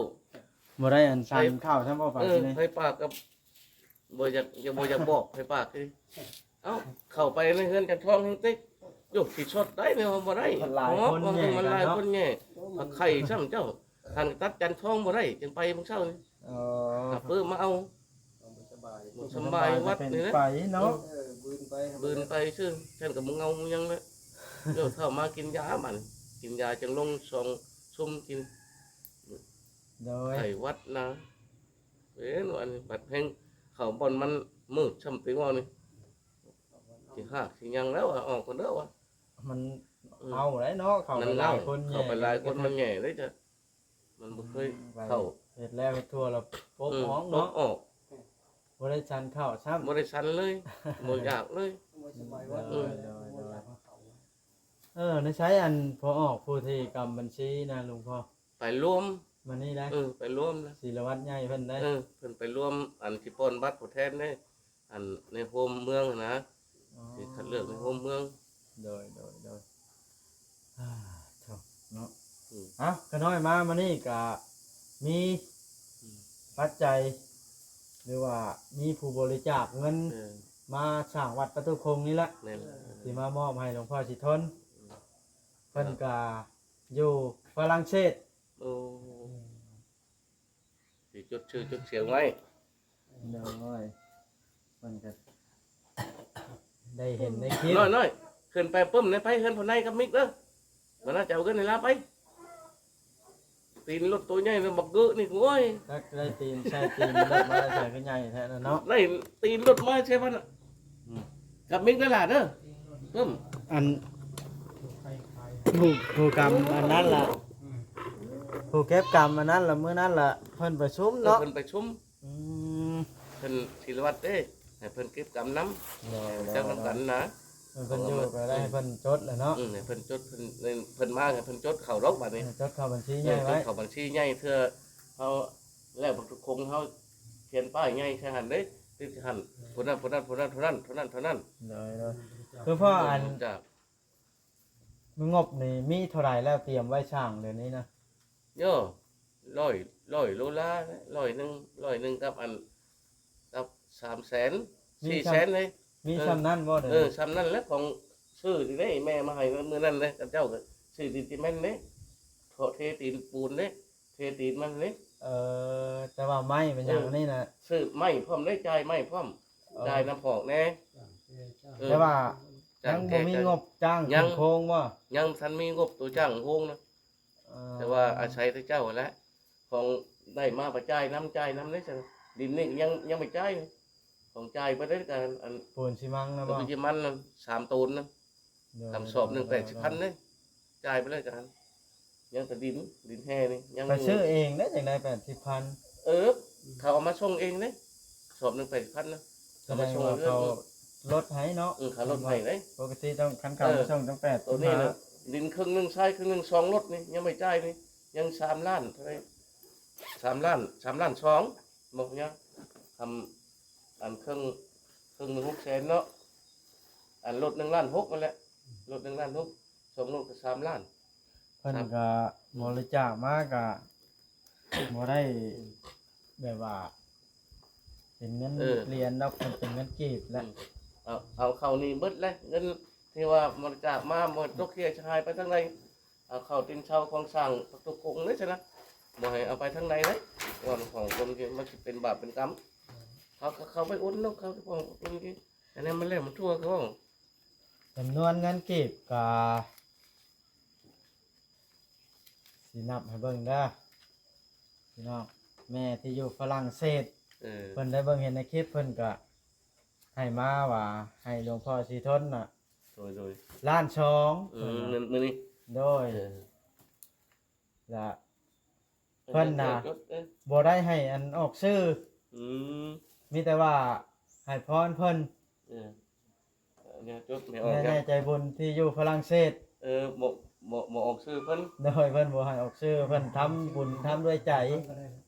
ບໍ່ໄດ້ອັນ ໄປ ສັນເຂົ້າຊ້ຳບໍ່ ໄປ ເອີ ທີ່ນີ້ ໄປປາກກັບ ບໍ່ຢາກ ຢາກ ບໍ່ຢາກບອກໃຜປາກເອີຍ. ເອົ້າ ເຂົ້າໄປໃນເຮືອນຈັນທອງແຮງຕິ ໂຍ ຊິຊົດໄດ້ແນວບໍ່ໄດ້ ມັນຫຼາຍຄົນແຍ່ ມັນຫຼາຍຄົນແຍ່ ເນາະ ມັນໄຂ້ຊ້ຳເຈົ້າ ຫັ້ນຕັດຈັນທອງບໍ່ໄດ້ ຈຶ່ງໄປມື້ເຊົ້ານີ້. ອໍ ກະເພິ່ນມາເອົາ ບໍ່ສະບາຍ ບໍ່ສະບາຍວັດນີ້ແຫຼະ ໄປເນາະ. ເອີ ບືນໄປ ບືນໄປຊື່ ແຕ່ກໍບໍ່ເງົາບໍ່ຫຍັງແຫຼະ. ໂຍ ເຂົ້າມາກິນຢາບັດ ກິນຢາຈັ່ງລົງສອງຊຸມກິນ. ໂດຍ ໄຂ້ຫວັດນະ ເປັນວ່ານີ້ ບັດແຮງເຂົ້າບ່ອນມັນມືດຊ້ຳຕິເວົ້ານີ້ ຊິຮາກຊິຫຍັງແລ້ວ ອອກກ່ອນເດີວ່າ. ມັນ ອືມ ເອົາໄດ້ເນາະ ເຂົ້າໄປຫຼາຍຄົນ ມັນເອົາ ເຂົ້າໄປຫຼາຍຄົນມັນແຍ່ເດ້ຈ້ະ ມັນບໍ່ເຄີຍ ອືມ ເຂົ້າ ເຮັດແລ້ວເຮັດທົ່ວແລ້ວປົບ ອືມ ອອກເນາະ ປົບອອກ ບໍ່ໄດ້ສັນເຂົ້າຊ້ຳ ບໍ່ໄດ້ສັນເລີຍ ບໍ່ຢາກເລີຍ ບໍ່ສະບາຍວັດ ອືມ ເລີຍ ໂດຍ ໂດຍ ບໍ່ຢາກເຂົ້າ. ເອີ ໃນໃສອັນພໍ່ອອກຜູ້ທີ່ກຳບັນຊີນະ ຫຼວງພໍ່? ໄປລວມ ມານີ້ນະ ເອີ ໄປລວມນະ ສີລະວັດໃຫຍ່ເພິ່ນໄດ໋ ເອີ ເພິ່ນໄປລວມ ອັນຊິປ່ອນບັດຜູ້ແທນເດ້ ອັນໃນໂຮມເມືອງຫັ້ນນະ ອໍ ຊິຄັດເລືອກໃນໂຮມເມືອງ. ໂດຍ ໂດຍ ໂດຍ ອ່າ ເນາະ ອືມ ເອົ້າ ຂະນ້ອຍມາມື້ນີ້ກະມີ ອືມ ປັດໄຈ ຫຼືວ່າມີຜູ້ບໍລິຈາກເງິນ ເອີ ມາສ້າງວັດປະຕູຄົງນີ້ແຫຼະ ແມ່ນ ທີ່ມາມອບໃຫ້ຫຼວງພໍ່ສີທົນ ອືມ ເພິ່ນກະຢູ່ຝຣັ່ງເສດ. ໂອ້ ອືມ ຊິຈົດຊື່ຈົດສຽງໄວ້. ໂດຍ ເພິ່ນກໍໄດ້ເຫັນໃນຄລິບ ນ້ອຍໆ ຂຶ້ນໄປປຶ້ມໃນໄປເຮືອນພໍ່ໃນກັບມິກເດີ ມານະ ຈະເອົາເງິນໃຫ້ລາວໄປ ຕີນລົດໂຕໃຫຍ່ນະ ບັກເກີະນີ້ ໂອ້ຍ ຈັກໄດ້ຕີນໃສ່ຕີນລົດມາໃສ່ ຄືໃຫຍ່ແທ້ນະເນາະ ໄດ້ຕີນລົດມາໃສ່ມັນນະ ອືມ ກັບມິກເດີຫຼ້າເດີ ປຶ້ມ ອັນ ຜູ້ ຜູ້ກຳອັນນັ້ນລະ ຜູ້ເກັບກຳອັນນັ້ນລະ ມື້ນັ້ນລະ ເພິ່ນປະຊຸມເນາະ ເອີ ເພິ່ນປະຊຸມ ອືມ ເພິ່ນສີລະວັດເດ້ ໃຫ້ເພິ່ນເກັບກຳນຳ ໂດຍ ເຈົ້ານຳກັນນະ ເພິ່ນຢູ່ກໍໄດ້ ເພິ່ນຈົດແລ້ວເນາະ ອືມ ໃຫ້ເພິ່ນຈົດ ເພິ່ນ ເພິ່ນມາໃຫ້ເພິ່ນຈົດເຂົ້າດອກບາດນີ້ ເອີ ຈົດເຂົ້າບັນຊີໃຫຍ່ໄວ້ ເອີ ຈົດເຂົ້າບັນຊີໃຫຍ່ ເທື່ອເຮົາແລ້ວບັກທຸກຄົງເຮົາຂຽນປ້າຍໃຫຍ່ໃສ່ຫັ້ນເດ້ ຕິດໃສ່ຫັ້ນ ຜູ້ນັ້ນ ຜູ້ນັ້ນ ຜູ້ນັ້ນ ເທົ່ານັ້ນ ເທົ່ານັ້ນ ເທົ່ານັ້ນ ໂດຍ ໂດຍ ຄືພໍ່ອັນ ເອີ ຮູ້ຈັກ ງົບນີ້ມີເທົ່າໃດແລ້ວ ຕຽມໄວ້ສ້າງດຽວນີ້ນະ? ໂຍ ຮ້ອຍ ຮ້ອຍໂລລາ ຮ້ອຍໜຶ່ງ ຮ້ອຍໜຶ່ງກັບອັນ ກັບສາມແສນ ສີ່ແສນເດ້. ມີຊ່ຳນັ້ນບໍ່? ເອີ ຊ່ຳນັ້ນແຫຼະ ຂອງຊື້ນີ້ເດ້ ແມ່ມາໃຫ້ມື້ນັ້ນເດ້ ເຂົາເຈົ້າກໍຊື້ດິນຊີເມັນເດ້ ເທ ເທຕີນປູນເດ້ ເທຕີນມັນເດ້. ເອີ ແຕ່ວ່າໄມ້ແມ່ນຫຍັງ ເອີ ອັນນີ້ນະ ຊື້ໄມ້ພ້ອມເດ້ ຈ່າຍໄມ້ພ້ອມ ເອີ ຈ່າຍນ້ຳພອກແດ່. ເອີ ແຕ່ວ່າ ຈ້າງ ຍັງບໍ່ມີງົບຈ້າງຂຶ້ນໂຄງບໍ່? ຍັງ ຍັງບໍ່ທັນມີງົບໂຕຈ້າງໂຄງນະ. ເອີ ແຕ່ວ່າອາໄສແຕ່ເຈົ້າຫັ້ນແຫຼະ ຂອງໄດ້ມາໄປຈ່າຍນຳ ຈ່າຍນຳເດ້. ດິນນີ້ຍັງ ຍັງບໍ່ຈ່າຍ ຂອງຈ່າຍໄປເດ້ ການອັນ ປູນຊີມັງນະບໍ່? ປູນຊີມັງນະ ສາມໂຕນນະ. ໂດຍ ທຳສອບໜຶ່ງ ໂດຍ ແປດສິບພັນເດ້ ຈ່າຍໄປເລີຍກະຫັ້ນ ຍັງແຕ່ດິນ ດິນແຮ່ນີ້ຍັງ ໄປຊື້ເອງໄດ້ຈັ່ງໃດ ແປດສິບພັນ? ເອີ ເຂົາເອົາມາສົ່ງເອງເດ້ ສອບໜຶ່ງ ແປດສິບພັນນະ. ສະແດງວ່າເຂົາລົດໃຫ້ເນາະ. ເອີ ເຂົາລົດໃຫ້ເດ້ ປົກກະຕິຕ້ອງ ຄັນເຂົາມາສົ່ງຕ້ອງແປດສິບ ໂຕນີ້ນະ. ດິນເຄິ່ງໜຶ່ງ ຊາຍເຄິ່ງໜຶ່ງ ສອງລົດນີ້ ຍັງບໍ່ຈ່າຍນີ້ ຍັງສາມລ້ານເທົ່າໃດ ສາມລ້ານ ສາມລ້ານສອງ ບໍ່ຍາກ ທຳ ອັນເຄິ່ງ ເຄິ່ງໜຶ່ງ ຫົກແສນເນາະ ອັນລົດໜຶ່ງລ້ານຫົກຫັ້ນແຫຼະ ລົດໜຶ່ງລ້ານຫົກ ສອງລົດກໍສາມລ້ານ. ເພິ່ນກໍບໍລິຈາກມາກໍບໍ່ໄດ້ ອືມ ແບບວ່າເປັນເງິນ ເອີ ຫຼຽນດອກ ເພິ່ນເປັນເງິນກີບແຫຼະ. ອືມ ເອົາ ເອົາເຂົ້ານີ້ເບິດແຫຼະ ເງິນທີ່ວ່າບໍລິຈາກມາ ບໍ່ຕົກເຄຍສະຫາຍໄປທາງໃດ. ເອົາເຂົ້າຕີນເຊົາຂອງສ້າງປະຕູໂຂງເດ້ຊັ້ນນະ ບໍ່ໃຫ້ເອົາໄປທາງໃດເດ້ ວ່າຂອງຄົນທີ່ມັນຊິເປັນບາບເປັນກຳ. ເຂົາ ເຂົາໄປອຸດໜູນ ເຂົາໄປປ້ອງຄົນທີ່ ອັນນັ້ນມັນແລ້ວມັນທົ່ວເຂົາ. ຈຳນວນເງິນກີບກະຊິນັບໃຫ້ເບິ່ງເດີພີ່ນ້ອງ ແມ່ທີ່ຢູ່ຝຣັ່ງເສດ ເອີ ເພິ່ນໄດ້ເບິ່ງເຫັນໃນຄລິບ ເພິ່ນກະໃຫ້ມາວ່າໃຫ້ຫຼວງພໍ່ສີທົນນະ ໂດຍ ໂດຍ ລ້ານສອງ ອືມ ເພິ່ນວ່າ ມື້ ມື້ນີ້ ໂດຍ ເອີ ລະເພິ່ນນະ ເອີ ເອີ ບໍ່ໄດ້ໃຫ້ອັນອອກຊື່ ອືມ ມີແຕ່ວ່າໃຫ້ພອນເພິ່ນ ເອີ ເອີ ຈົດ ແມ່ອອກ ແມ່ໃຫຍ່ໃຈບຸນທີ່ຢູ່ຝຣັ່ງເສດ ເອີ ບໍ່ ບໍ່ ບໍ່ອອກຊື່ເພິ່ນ ໂດຍ ເພິ່ນບໍ່ໃຫ້ອອກຊື່ ເພິ່ນທຳບຸນທຳດ້ວຍໃຈ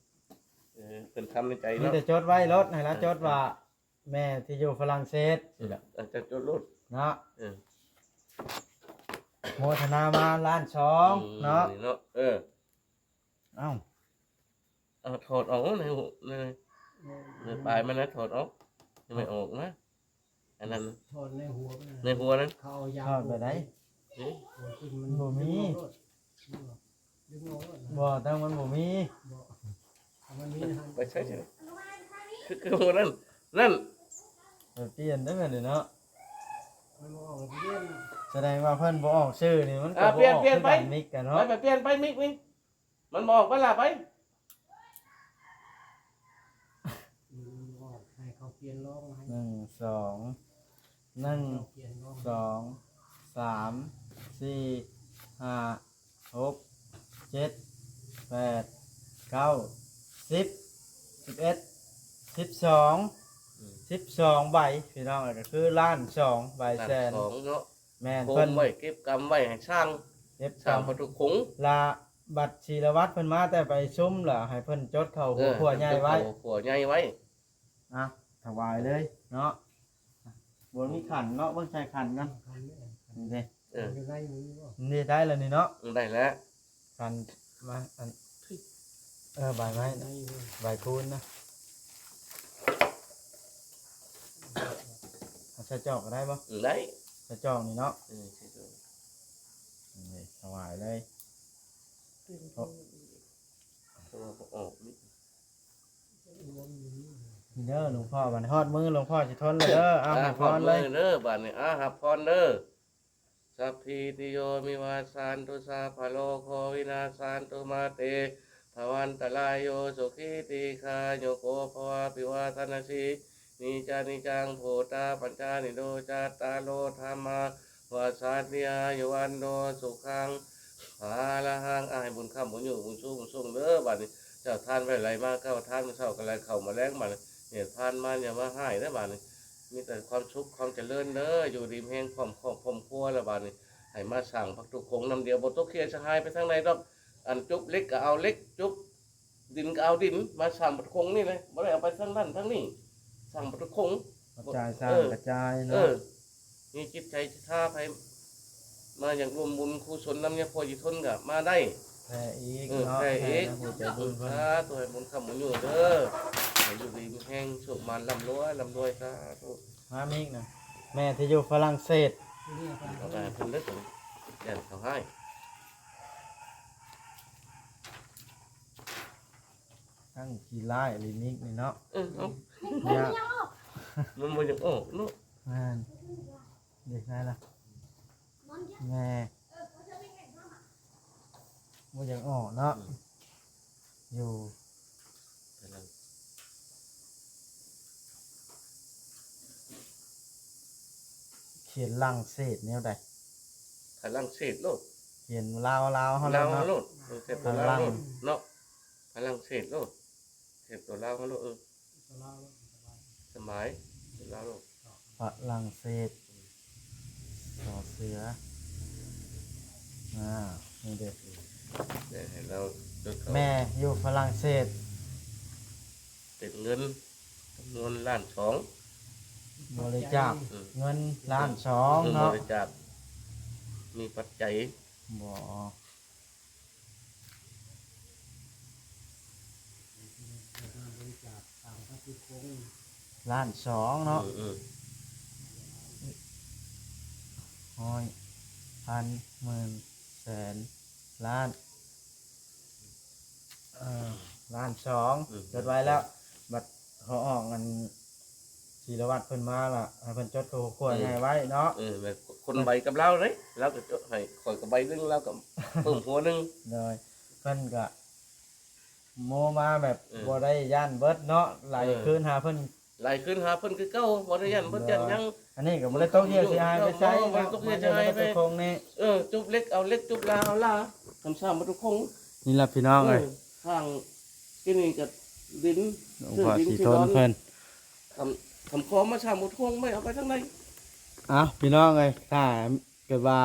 ເອີ ເພິ່ນທຳໃນໃຈເນາະ ມີແຕ່ຈົດໄວ້ໂລດ ໃຫ້ລາ ເອີ ຈົດວ່າ ເອີ ແມ່ທີ່ຢູ່ຝຣັ່ງເສດ ຊີ້ແຫຼະ ເອີ ເຈົ້າຈົດໂລດເນາະ ເອີ ໂມທະນາມາລ້ານສອງ ອືມ ເນາະ ນີ້ເນາະ ເອີ ເອົ້າ ເອົາຖອດອອກໃນ ໃນ ໃນປາຍມັນນະ ຖອດອອກ ໃຫ້ມັນອອກມາ ອັນນັ້ນ ຖອດໃນຫົວມັນນະ ໃນຫົວນັ້ນ ເຂົາເອົາຢາງ ຖອດແບບໃດ? ເອີ ມັນບໍ່ມີ ດຶງອອກໂລດ ບໍ່ ຕັ້ງມັນບໍ່ມີ ບໍ່ ເອົາມັນມີນະ ໄປໃຊ້ ຄື ຄືຫົວນັ້ນ ນັ້ນ ໄປປ່ຽນໄດ້ແມ່ນເນາະ ມັນບໍ່ອອກ ປ່ຽນ ສະແດງວ່າເພິ່ນບໍ່ອອກຊື່ນີ້ ມັນກໍ ອ່າ ບໍ່ອອກ ປ່ຽນ ປ່ຽນໄປ ຄືກັນມິກກັນເນາະ ໄປ ໄປປ່ຽນໄປມິກນີ້ ມັນບໍ່ອອກໄປລະ ໄປ ອືມ ໃຫ້ເຂົາປ່ຽນລອງໃຫ້ ໜຶ່ງ ສອງ ໜຶ່ງ ສອງ ສາມ ສີ່ ຫ້າ ຫົກ ເຈັດ ແປດ ເກົ້າ ສິບ ສິບເອັດ ສິບສອງ ອືມ ສິບສອງໃບ ພີ່ນ້ອງເອີຍ ກໍຄືລ້ານສອງ ໃບແສນ ລ້ານສອງເນາະ ແມ່ນ ໂຮມເພິ່ນໄວ້ ເກັບກຳໄວ້ໃຫ້ຊ່າງ ເກັບກຳ ຊ່າງປະຕູໂຂງ ລະບັດສີລະວັດເພິ່ນມາແຕ່ໄປຊຸມ ລະໃຫ້ເພິ່ນຈົດເຂົ້າຫົວ ເອີ ຂົວໃຫຍ່ໄວ້ ຈົດເຂົ້າຫົວຂົວໃຫຍ່ໄວ້ ອ່ະ ຖວາຍເລີຍເນາະ ບໍ່ມີຂັນເນາະ ເບິ່ງໃສ່ຂັນກ່ອນ ຂັນນີ້ ນີ້ເດ້ ເອີ ຢູ່ໃນນີ້ບໍ່ ນີ້ໄດ້ແລ້ວນີ້ເນາະ ອືມ ໄດ້ແລ້ວ ກັນມາ ອັນ ເອີ ໃບໄມ້ນະ ໃບຄູນນະ ເອົາໃສ່ຈອກກໍໄດ້ບໍ່? ອືມ ໄດ້ ໃສ່ຈອກນີ້ເນາະ ເອີ ໃສ່ຈອກ ນີ້ ຖວາຍເລີຍ ເພາະວ່າບໍ່ອອກນີ້ ນີ້ເດີ ຫຼວງພໍ່ ບັດຮອດມື້ ຫຼວງພໍ່ຊິທົນແລ້ວເດີ ເອົາ ອ່າ ໃຫ້ພອນເລີຍ ຮອດມື້ເດີ ບັດນີ້ ອ່າ ຮັບພອນເດີ. ສັບພີຕິໂຍ ວິວັດຊັນຕຸ ສັບພະໂລໂຄ ວິນັດສັນຕຸ ມາເຕ ພະວັນຕະລາຍໂຍ ສຸຂີ ດີຄາຍຸໂກ ພະວະ ອະພິວາທະນະສີ ນິຈານິຈັງ ພຸດທາ ປັນຈານິໂນ ຈັດຕາໂລ ທຳມາ ວັດສັນຕິ ອາຍຸ ວັນໂນ ສຸຂັງ ພະລະຫັງ ອ່າ ໃຫ້ບຸນຄ້ຳບຸນຢູ່ ບຸນສູງບຸນສູງເດີ ບາດນີ້ ເຈົ້າທານໄວ້ໄຫຼມາ ເຈົ້າທານມື້ເຊົ້າກໍໄຫຼເຂົ້າມາແລງ ບາດນີ້ ເຮັດທານມາຢ່າມາຮ້າຍເດີ ບາດນີ້ ມີແຕ່ຄວາມສຸກຄວາມຈະເລີນເດີ ຢູ່ດີມີແຮງ ພ້ອມຄອບພ້ອມຄົວລະບາດນີ້ ໃຫ້ມາສ້າງປະຕູໂຂງນຳດຽວ ບໍ່ຕົກເຄຍສະຫາຍໄປທາງໃດດອກ ອັນຈົບເຫຼັກກໍເອົາເຫຼັກ ຈົບດິນກໍເອົາດິນ ມາສ້າງປະຕູໂຂງນີ້ເລີຍ ບໍ່ໄດ້ເອົາໄປທາງນັ້ນທາງນີ້ ສ້າງປະຕູໂຂງ ກະຈາຍສ້າງ ເອີ ກະຈາຍເນາະ ເອີ ເ ມີຈິດໃຈສັດທາ ໃຜມາຢາກຮ່ວມບຸນກຸສົນນຳຍາພໍ່ຍາທົນກໍມາໄດ້ ແຜ່ອີກ ເອີ ເນາະ ແຜ່ອີກ ແຜ່ນຳຜູ້ໃຈບຸນເພິ່ນ ສາທຸ ໃຫ້ບຸນຄ້ຳບຸນຍູນເດີ ໃຫ້ຢູ່ດີມີແຮງ ໂຊກໝານ ລ່ຳລວຍ ລ່ຳລວຍ ສາທຸ. ມາມີກນະ ແມ່ທີ່ຢູ່ຝຣັ່ງເສດ ເອົາໄປໃຫ້ເພິ່ນເດີ ຢ້ານເຂົາຮ້າຍ ທັງຂີ້ຮ້າຍອີ່ຫຼີມິກນີ້ເນາະ ເອີ ເອົາ ຍາກ ມັນບໍ່ຢາກອອກເນາະ ແມ່ນ ເດັກໃດລະ ແມ່ ບໍ່ຢາກອອກເນາະ ອືມ ຢູ່ ຂຽນຝຣັ່ງເສດແນວໃດ? ຝຣັ່ງເສດໂລດ ຂຽນລາວ ລາວເຮົາ ລາວເຮົາໂລດ ໂລດ ເອີ ຂຽນຕົວລາວໂລດເນາະ ຝຣັ່ງເສດໂລດ ຂຽນຕົວລາວເຮົາໂລດ ເອີ ສະບາຍ ຕົວລາວໂລດ ຝຣັ່ງເສດ ສ ເສືອ ອ່າ ນີ້ເດ້ ເດີ ໃຫ້ລາວຈົດເອົາ ແມ່ຢູ່ຝຣັ່ງເສດ ເປັນເງິນຈຳນວນລ້ານສອງ ບໍລິຈາກ ອືມ ເງິນລ້ານສອງເນາະ ເງິນບໍລິຈາກ ມີປັດໄຈ ບໍ່ ລ້ານສອງເນາະ ເອີ ເອີ ຮ້ອຍ ພັນ ໝື່ນ ແສນ ລ້ານ ເອີ ລ້ານສອງ ອືມ ຈົດໄວ້ແລ້ວ ບັດເຮົາອອກອັນ ສີລະວັດເພິ່ນມາລະ ໃຫ້ເພິ່ນຈົດໂຕຄົວໃຫຍ່ໄວ້ເນາະ ເອີ ແມ່ນ ຄົນໃບກັບລາວເດ້ ລາວກໍຈົດໃຫ້ ຂ້ອຍກໍໃບໜຶ່ງ ລາວກໍເພີ່ມຫົວໜຶ່ງ ໂດຍ ເພິ່ນກໍໂມມາແບບ ເອີ ບໍ່ໄດ້ຢ້ານເບິດເນາະ ໄຫຼ ເອີ ຄືນຫາເພິ່ນ ໄຫຼຄືນຫາເພິ່ນຄືເກົ່າ ບໍ່ໄດ້ຢ້ານເບິດຢ້ານຫຍັງ ອັນນີ້ກໍບໍ່ໄດ້ຕົກເຫຍເສຍຫາຍໄປໃສ ບໍ່ໄດ້ຕົກເຫຍເສຍຫາຍໄປ ເອີ ຈຸບເຫຼັກເອົາເຫຼັກ ຈຸບລາເອົາລາ ທຳສ້າງໝົດທຸກຄົງ ນີ້ລະພີ່ນ້ອງເອີຍ ເອີ ສ້າງທີ່ນີ້ກໍດິນ ຫຼວງພໍ່ສີທົນເພິ່ນ ຄຳ ຄຳຂໍມາສ້າງໝົດທຸກຄົງ ໄປເອົາໄປທາງໃດ? ເອົ້າ ພີ່ນ້ອງເອີຍ ຖ້າເກີດວ່າ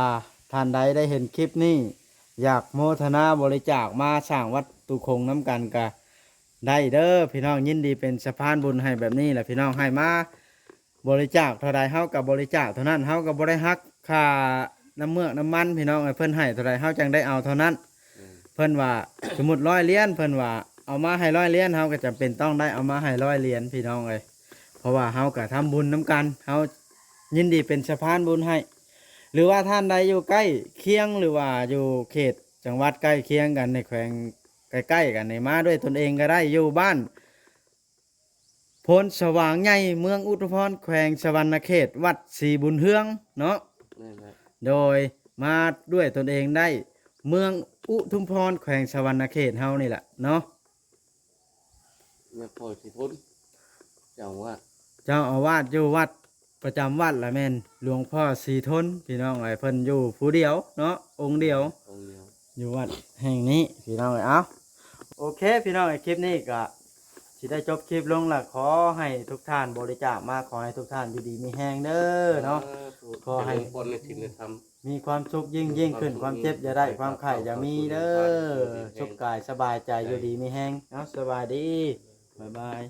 ທ່ານໃດໄດ້ເຫັນຄລິບນີ້ ຢາກໂມທະນາບໍລິຈາກມາສ້າງວັດຕຸຄົງນຳກັນກະໄດ້ເດີພີ່ນ້ອງ ຍິນດີເປັນສະພານບຸນໃຫ້ແບບນີ້ແຫຼະພີ່ນ້ອງ ໃຫ້ມາ ບໍລິຈາກເທົ່າໃດເຮົາກໍບໍລິຈາກເທົ່ານັ້ນ ເຮົາກໍບໍ່ໄດ້ຫັກຄ່ານ້ຳເມືອກນ້ຳມັນພີ່ນ້ອງເອີຍ ເພິ່ນໃຫ້ເທົ່າໃດເຮົາຈັ່ງໄດ້ເອົາເທົ່ານັ້ນ ອືມ ເພິ່ນວ່າ ສົມມຸດຮ້ອຍຫຼຽນ ເພິ່ນວ່າເອົາມາໃຫ້ຮ້ອຍຫຼຽນ ເຮົາກໍຈຳເປັນຕ້ອງໄດ້ເອົາມາໃຫ້ຮ້ອຍຫຼຽນພີ່ນ້ອງເອີຍ ເພາະວ່າເຮົາກໍທຳບຸນນຳກັນ ເຮົາຍິນດີເປັນສະພານບຸນໃຫ້ ຫຼືວ່າທ່ານໃດຢູ່ໃກ້ຄຽງ ຫຼືວ່າຢູ່ເຂດຈັງຫວັດໃກ້ຄຽງກັນ ໃນແຂວງໃກ້ໆກັນນີ້ ມາດ້ວຍຕົນເອງກໍໄດ້ ຢູ່ບ້ານ ໂພນສະຫວ່າງໃຫຍ່ ເມືອງອຸທຸມພອນ ແຂວງສະຫວັນນະເຂດ ວັດສີບຸນເຮືອງເນາະ ແມ່ນແຫຼະ ໂດຍມາດ້ວຍຕົນເອງໄດ້ ເມືອງອຸທຸມພອນ ແຂວງສະຫວັນນະເຂດເຮົານີ້ແຫຼະເນາະ ແມ່ນພໍ່ສີທົນ ເຈົ້າອາວາດ ເຈົ້າອາວາດຢູ່ວັດ ປະຈຳວັດລະແມ່ນຫຼວງພໍ່ສີທົນ ພີ່ນ້ອງເອີຍ ເພິ່ນຢູ່ຜູ້ດຽວເນາະ ອົງດຽວ ອົງດຽວ ຢູ່ວັດແຫ່ງນີ້ ພີ່ນ້ອງເອີຍ ເອົ້າ ໂອເຄ ພີ່ນ້ອງເອີຍ ຄລິບນີ້ກະຊິໄດ້ຈົບຄລິບລົງລະ ຂໍໃຫ້ທຸກທ່ານບໍລິຈາກມາ ຂໍໃຫ້ທຸກທ່ານຢູ່ດີມີແຮງເດີເນາະ ສາທຸ ຂໍໃຫ້ ໃຫ້ເລີນພົ້ນໃນສິນໃນທຳ ມີຄວາມສຸກຍິ່ງໆຂຶ້ນ ຄວາມເຈັບຢ່າໄດ້ ຄວາມໄຂ້ຢ່າມີເດີ ສຸກກາຍສະບາຍໃຈ ຢູ່ດີມີແຮງ ເອົາ ສະບາຍດີ ບາຍບາຍ.